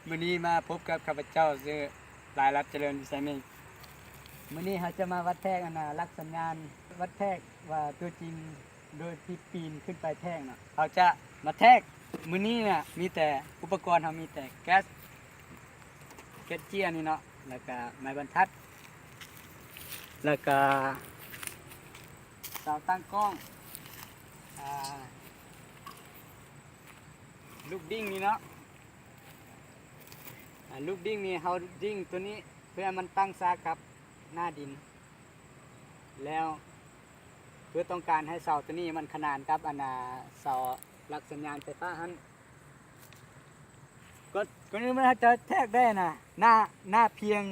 ມື້ນີ້ມາພົບກັບຂ້າພະເຈົ້າ ຊື່ ຫຼາຍລັດ ຈະເລີນວິໄຊເມງ. ມື້ນີ້ເຮົາຈະມາວັດແທກອັນນາ ຫຼັກສັນຍານ ວັດແທກວ່າຕົວຈິງ ໂດຍທີ່ປີນຂຶ້ນໄປແທກເນາະ. ເຮົາຈະມາແທກ ມື້ນີ້ນະ ມີແຕ່ອຸປະກອນເຮົາມີແຕ່ແກັດ ແກັດເຈ້ຍນີ້ເນາະ ແລ້ວກະໄມ້ບັນທັດ ແລ້ວກະເສົາຕັ້ງກ້ອງ ອ່າ ລູກດິ້ງນີ້ເນາະ. ອ່າ ລູກດິ້ງນີ້ເຮົາດິ້ງຕົວນີ້ເພື່ອໃຫ້ມັນຕັ້ງສາກັບໜ້າດິນ ແລ້ວເພື່ອຕ້ອງການໃຫ້ເສົາຕົວນີ້ມັນຂະໜານກັບອັນນາ ເສົາຫຼັກສັນຍານໄຟຟ້າຫັ້ນ. ກ່ອນ ກ່ອນອື່ນມັນຈະແທກໄດ້ນະ ໜ້າ ໜ້າພຽງ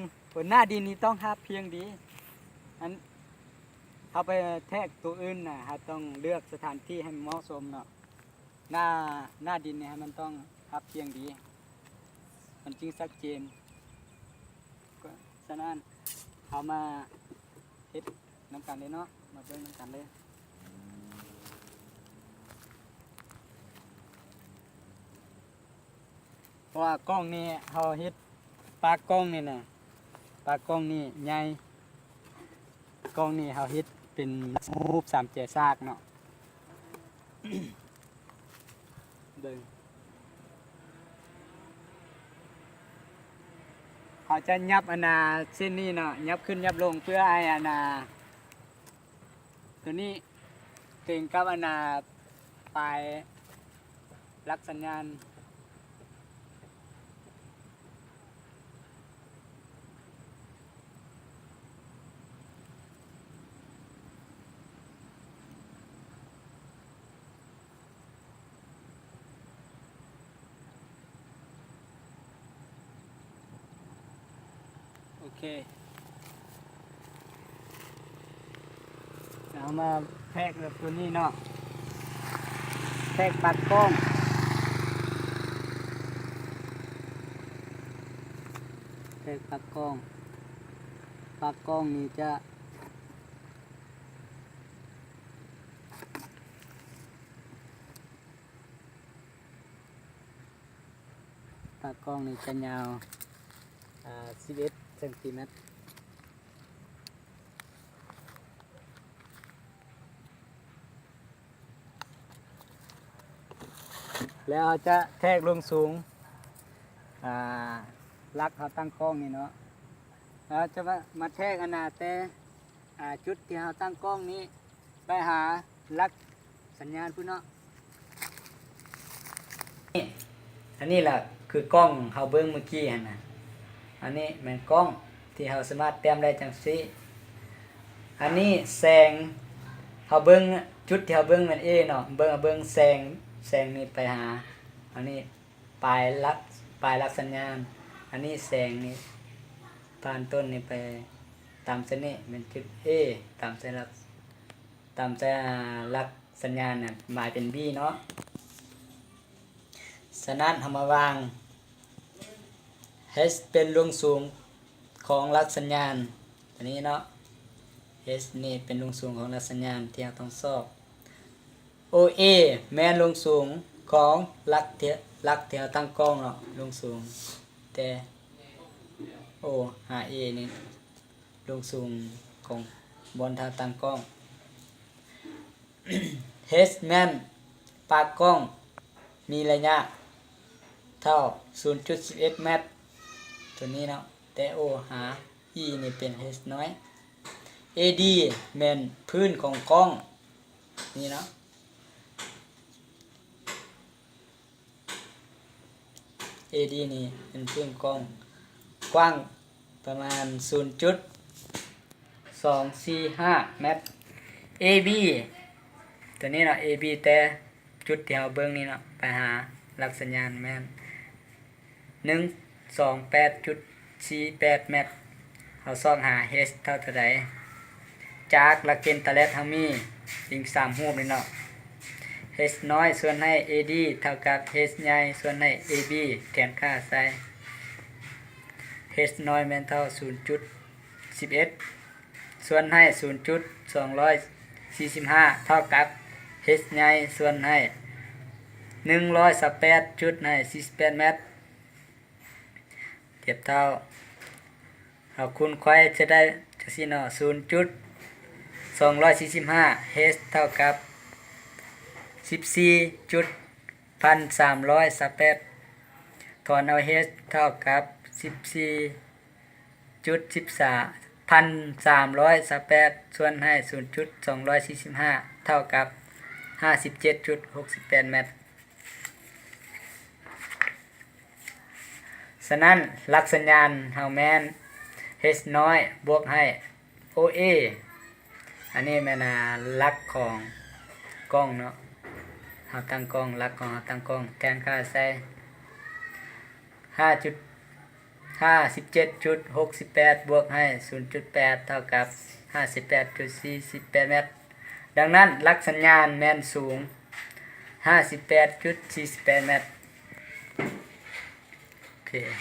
ໜ້າດິນນີ້ຕ້ອງຮັບພຽງດີ. ອັນ ເຮົາໄປແທກຕົວອື່ນນະ ເຮົາຕ້ອງເລືອກສະຖານທີ່ໃຫ້ເໝາະສົມເນາະ. ໜ້າ ໜ້າດິນນີ້ໃຫ້ມັນຕ້ອງຮັບພຽງດີ ມັນຈຶ່ງຊັດເຈນ. ກໍສະນັ້ນ ເຮົາມາເຮັດນຳກັນເລີຍເນາະ ມາເບິ່ງນຳກັນເລີຍ. ເພາະວ່າກ້ອງນີ້ເຮົາເຮັດ ປາກກ້ອງນີ້ນະ ປາກກ້ອງນີ້ໃຫຍ່ ກ້ອງນີ້ເຮົາເຮັດເປັນຮູບສາມແຈສາກເນາະ. ເບິ່ງ ເຮົາຈະຫຍັບອັນນາ ເສັ້ນນີ້ເນາະ ຫຍັບຂຶ້ນຫຍັບລົງ ເພື່ອໃຫ້ອັນນາ ຕົວນີ້ເຕັງກັບອັນນາ ປາຍຫຼັກສັນຍານ. ໂອເຄ ເອົາມາແທກແບບຕົວນີ້ເນາະ ແທກປາກກ້ອງ ແທກປາກກ້ອງ ປາກກ້ອງນີ້ຈະ ຕາກ້ອງນີ້ຈະຍາວ ອ່າ ສິບເອັດເຊັນຕີແມັດ ແລ້ວເຮົາຈະແທກລວງສູງ ອ່າ ຫຼັກເຮົາຕັ້ງກ້ອງນີ້ເນາະ ແລ້ວຈະມາ ມາແທກອັນໜ້າແຕ່ ອ່າ ຈຸດທີ່ເຮົາຕັ້ງກ້ອງນີ້ ໄປຫາຫຼັກສັນຍານພຸ້ນເນາະ. ອັນນີ້ລະຄືກ້ອງເຮົາເບິ່ງມື້ກີ້ຫັ້ນນະ ອັນນີ້ແມ່ນກ້ອງທີ່ເຮົາສາມາດແຕ້ມໄດ້ຈັ່ງຊີ້. ອັນນີ້ແສງ ເຮົາເບິ່ງຈຸດທີ່ເຮົາເບິ່ງແມ່ນ A ເນາະ ເບິ່ງ ເບິ່ງແສງ ແສງນີ້ໄປຫາ ອັນນີ້ປາຍຫຼັກ ປາຍຫຼັກສັນຍານ. ອັນນີ້ແສງນີ້ຜ່ານຕົ້ນນີ້ໄປຕາມເສັ້ນນີ້ແມ່ນຈຸດ A ຕາມເສັ້ນຫຼັກ ຕາມ ອ່າ ຫຼັກສັນຍານນັ້ນໝາຍເປັນ B ເນາະ. ສະນັ້ນເຮົາມາວາງ H ເປັນລວງສູງຂອງຫຼັກສັນຍານຕົວນີ້ເນາະ H ນີ້ເປັນລວງສູງຂອງຫຼັກສັນຍານທີ່ເຮົາຕ້ອງຊອກ. OA ແມ່ນລວງສູງຂອງຫຼັກທີ່ ຫຼັກທີ່ເຮົາຕັ້ງກ້ອງເນາະ ລວງສູງແຕ່ O ຫາ A ນີ້ ລວງສູງຂອງບ່ອນທ່າຕັ້ງກ້ອງ. H ແມ່ນປາກກ້ອງມີໄລຍະເທົ່າສູນຈຸດສິບເອັດແມັດ ຕົວນີ້ເນາະ ແຕ່ O ຫາ E ນີ້ເປັນ H ນ້ອຍ. AD ແມ່ນພື້ນຂອງກ້ອງນີ້ເນາະ. AD ນີ້ເປັນພື້ນກ້ອງ ກວ້າງປະມານສູນຈຸດສອງສີ່ຫ້າແມັດ. AB ຕົວນີ້ເນາະ AB ແຕ່ຈຸດທີ່ເຮົາເບິ່ງນີ້ເນາະ ໄປຫາຫຼັກສັນຍານແມ່ນໜຶ່ງສອງແປດຈຸດ ສີ່ແປດແມັດ. ເຮົາຊອກຫາ H ເທົ່າເທົ່າໃດ ຈາກຫຼັກເກນຕາແລັດເຮົາມີອີງສາມຮູບນີ້ເນາະ H ນ້ອຍສ່ວນໃຫ້ AD ເທົ່າກັບ H ໃຫຍ່ສ່ວນໃຫ້ AB ແທນຄ່າໃສ່ H ນ້ອຍແມ່ນເທົ່າສູນຈຸດສິບເອັດສ່ວນໃຫ້ສູນຈຸດສອງຮ້ອຍສີ່ສິບຫ້າ ເທົ່າກັບ H ໃຫຍ່ສ່ວນໃຫ້ໜຶ່ງຮ້ອຍຊາວແປດຈຸດໃຫ້ສີ່ສິບແປດແມັດ. ທຽບເທົ່າ ເຮົາຄູນໄຂວ້ຈະໄດ້ຈັ່ງຊີ້ເນາະ ສູນຈຸດສອງຮ້ອຍສີ່ສິບຫ້າ H ເທົ່າກັບສິບສີ່ຈຸດພັນສາມຮ້ອຍຊາວແປດ ຖອນເອົາ H ເທົ່າກັບສິບສີ່ຈຸດສິບສາມ ພັນສາມຮ້ອຍຊາວແປດ ສ່ວນໃຫ້ສູນຈຸດສອງຮ້ອຍສີ່ສິບຫ້າ ເທົ່າກັບຫ້າສິບເຈັດຈຸດຫົກສິບແປດແມັດ. ສະນັ້ນ ຫຼັກສັນຍານເຮົາແມ່ນ H ນ້ອຍບວກໃຫ້ ໂອເອ ອັນນີ້ແມ່ນ ອາ ຫຼັກຂອງກ້ອງເນາະ ເຮົາຕັ້ງກ້ອງ ຫຼັກຂອງເຮົາຕັ້ງກ້ອງ ແທນຄ່າໃສ່ ຫ້າຈຸດ ຫ້າສິບເຈັດຈຸດຫົກສິບແປດ ບວກໃຫ້ສູນຈຸດແປດ ເທົ່າກັບຫ້າສິບແປດຈຸດສີ່ສິບແປດແມັດ. ດັ່ງນັ້ນ ຫຼັກສັນຍານແມ່ນສູງຫ້າສິບແປດຈຸດສີ່ສິບແປດແມັດ. ໂອເຄ.